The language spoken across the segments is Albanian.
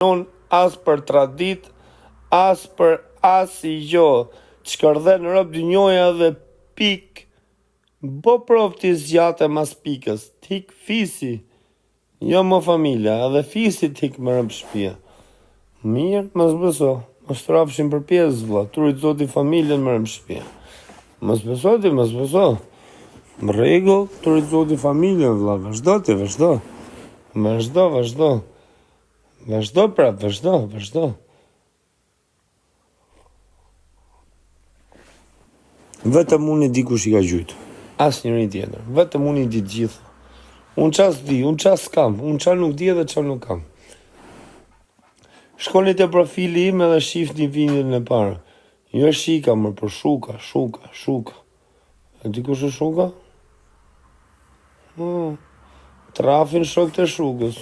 Unë as për traditë, as për asgjë. Të shkërdhen rob dynjoja dhe pik. Bo provë ti zgjate mas pikës. T'hik fisi. Jo më familja, edhe fisi t'hik me rob shpia. Mirë, mos beso. Mos të rafshin për pjesë, vlla. T'rujt zoti familjen me rob shpia. Mos beso ti, mos beso. Në rregull, t'rujt zoti familjen, vlla. Vazhdo ti, vazhdo. Vazhdo, vazhdo. Vazhdo prap, vazhdo, vazhdo. Vetëm unë e di kush i ka gjujt. Asnjëri tjetër. Vetëm unë i di të gjitha. Unë ça s'di, unë ça s'kam, unë ça nuk di edhe ça nuk kam. Shkoni te profili im edhe shifni videon e parë. Jo shika më, por shuka, shuka, shuka. E di kush është shuka? Hmm. Trafin shokët e shukës.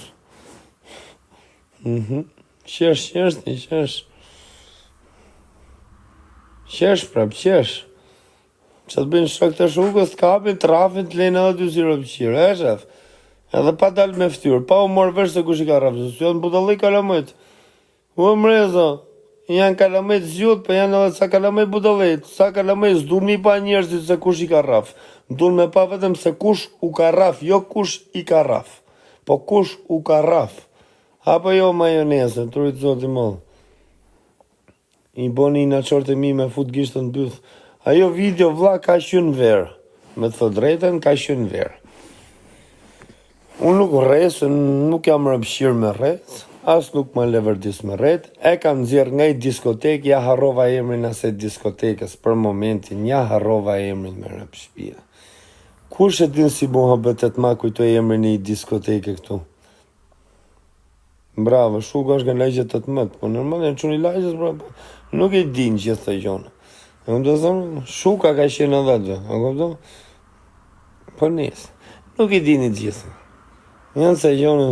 Mhm. Qesh, qesh, ti qesh. Qesh, prap, qesh. Ça të bëjnë shokët e shukës, të kapin, trafin, të lejnë edhe dy si robqirë, e shef. Edhe pa dalë me ftyrë, pa u morë vesh se kush i ka rrafë, se janë budalli kalamajt. O mrezo, janë kalamaj të zgjut, po janë edhe ca kalamaj budallej, ca kalamaj s'dun mi pa njerëzit se kush i ka rraf. Dun me pa vetëm se kush u ka rraf, jo kush i ka rraf. Po kush u ka rraf. Apo jo majonezë, t'rujt zoti moll. I boni inatçorët e mi me fut gishtën në byth. Ajo video vlla ka qenë verë. Me të thënë drejtën ka qenë verë. Unë nuk rrej, se nuk jam rëpqirë me rrejt, as nuk më leverdis me rrejt. E kam nxjerr nga i diskotekë, ja harrova emrin asaj diskotekës për momentin, ja harrova emrin me rob shpia. Kush e din si muhabetet ma kujtoj emrin e i diskoteke këtu? Bravo, Shuka është nga lagja 18, po normal janë çuni lagjes, bro, po nuk e din gjithë të gjona. E unë do thënë, Shuka ka qenë edhe aty, a kupton? Po nis. Nuk i dini të gjithë. Janë se gjona.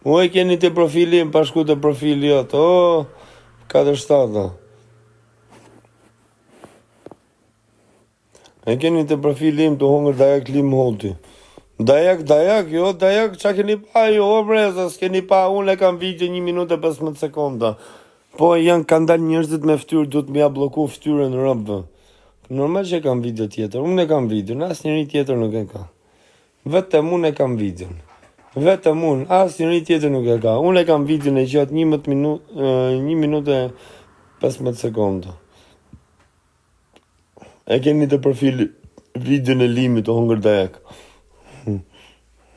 U e keni te profili im, pa shku te profili jot. O, 47. E keni te profili im të hongër dajak lim hoti. Dajak, dajak, jo, dajak, ça keni pa jo, o breza, s'keni pa, unë e kam video 1 minutë e 15 sekonda. Po janë kanë dalë njerëzit me fytyrë, duhet me ja blloku fytyrën robëve. Normal që e kam video tjetër, unë e kam videon, asnjëri tjetër nuk e ka. Vetëm unë e kam videon. Vetëm unë, asnjëri tjetër nuk e ka. Unë e kam videon e gjatë 11 minutë, 1 minutë e 15 sekonda. E keni te profili videon e limit të hongër dajak.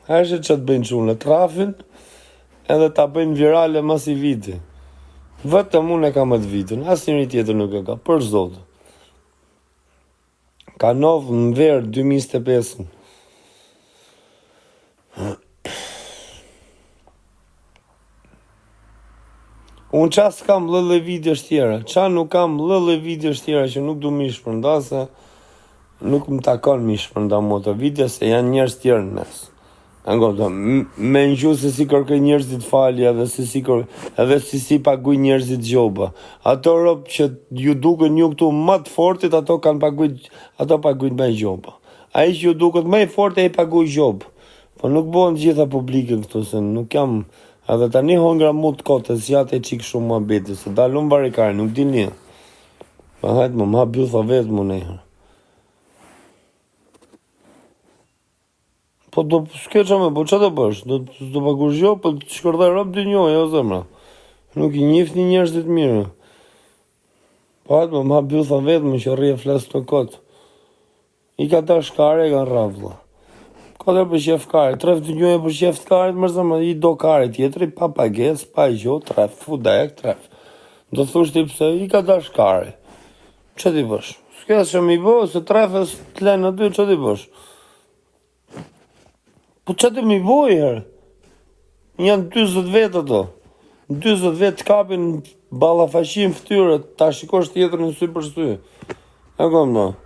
A është që të bëjnë çuna, trafin edhe ta bëjnë virale mas i viti. Vetëm unë e kam atë videon, asnjëri tjetër nuk e ka, për zotë. Ka ndodhë në verë 2025. Unë ça s'kam lloj-lloj videosh tjera, ça nuk kam lloj-lloj videosh tjera që nuk du mi shpërnda se nuk më takon mi shpërnda mu ato video se janë njerëz tjerë në mes. A kupton, me ngju se si kërkoj njerëzit falje edhe se si kër, edhe se si paguj njerëzit gjoba. Ato rob që ju duken ju këtu më të fortit, ato kanë paguj, ato pagujnë me gjoba. Ai që ju duket më i fortë ai paguj gjobë. Po nuk bëhen të gjitha publike këtu se nuk jam edhe tani hongra mut kot e zgjat e çik shumë muhabeti se dal unë varikare nuk dini. Po hajt më ma bytha vetë më nejherë. Po do s'ke ça me, po ça do bësh? Do do pagush jo, po të shkërdhej rob dynjoja o zemra. Nuk i njihni njerëzit mirë. Po hajt më ma bytha vetë më që rri e flas të kot. I ka dash kare e kanë rrah vlla. Ka dhe për qef kare, tref dynjoja për qef të karit, më zemra, i do kare tjetri, pa pagesë, pa gjo, tref, fu dajak, tref. Do thosh ti pse, i ka dash kare. Që ti bësh? S'ke që mi bë, se tref e të lenë aty, që ti bësh? Po që të mi bo i herë? Janë 40 vetë ato. 40 vetë të kapin ballafaqim fytyrë, ta shikosh tjetrin sy për sy. E kupton?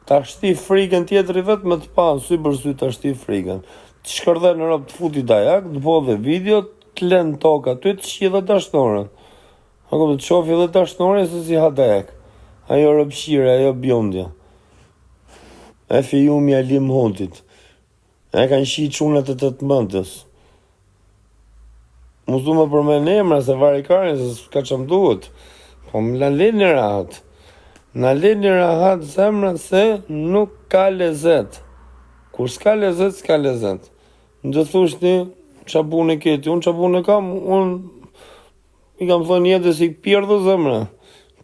Ta shti frikën tjetri vetë me të pa sy për sy ta shti frikën. Të shkërdhen në rob të futi dajak, të bo dhe video, të lënë tokë aty, të shqi dhe dashnorën. E kupton, të shofi dhe dashnorën se si ha dajak. Ajo robqire, ajo bjondja. E fejumja e Lim Hotit. E kanë qi çunat e tetëmbëdhjetës. Unë s'du me përmend emra se vari karin se s'ka ça më duhet. Po më na leni rahat. Na leni rahat zemra se nuk ka lezet. Kur s'ka lezet, s'ka lezet. Do thush ti, ça pune ke ti, unë ça pune kam, unë i kam thënë jetës ik pirdhu zemra.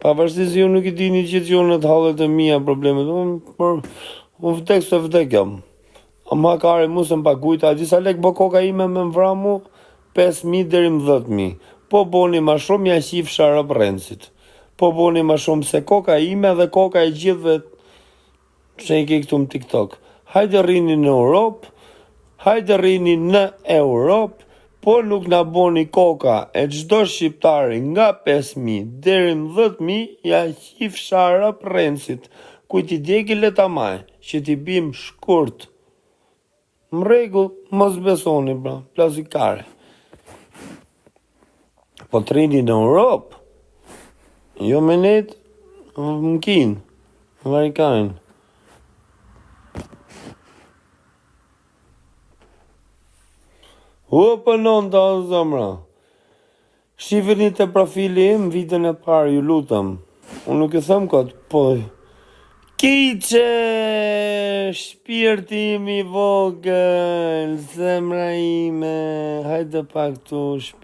Pavarësisht se ju nuk i dini gjithë gjërat, hallet e mia, problemet, unë për unë vdek se vdek jam. A më hakari mu se më pagujt, a di sa lek bë koka ime me më vra mu? 5.000 deri më 10.000. Po boni ma shumë ja qifsha rob rrencit. Po boni ma shumë se koka ime dhe koka e gjithëve që i ke këtu në TikTok. Hajde rrini në Europë, hajde rrini në Europë, po nuk na boni koka e çdo shqiptari nga 5.000 deri më 10.000 ja qifsha rob rrencit. Kujt i djegi le ta maj, që t'i bim shkurt. Në rregull, mos besoni pra, plasi kare. Po të rini në Europë, jo me net në Kinë, në Amerikanë. U për nënta o zemra. Shifeni te profili im videon e parë, ju lutem. Unë nuk e them kot, po Kiqe, shpirti im i vogël, zemra ime, hajde pak tu shpirti.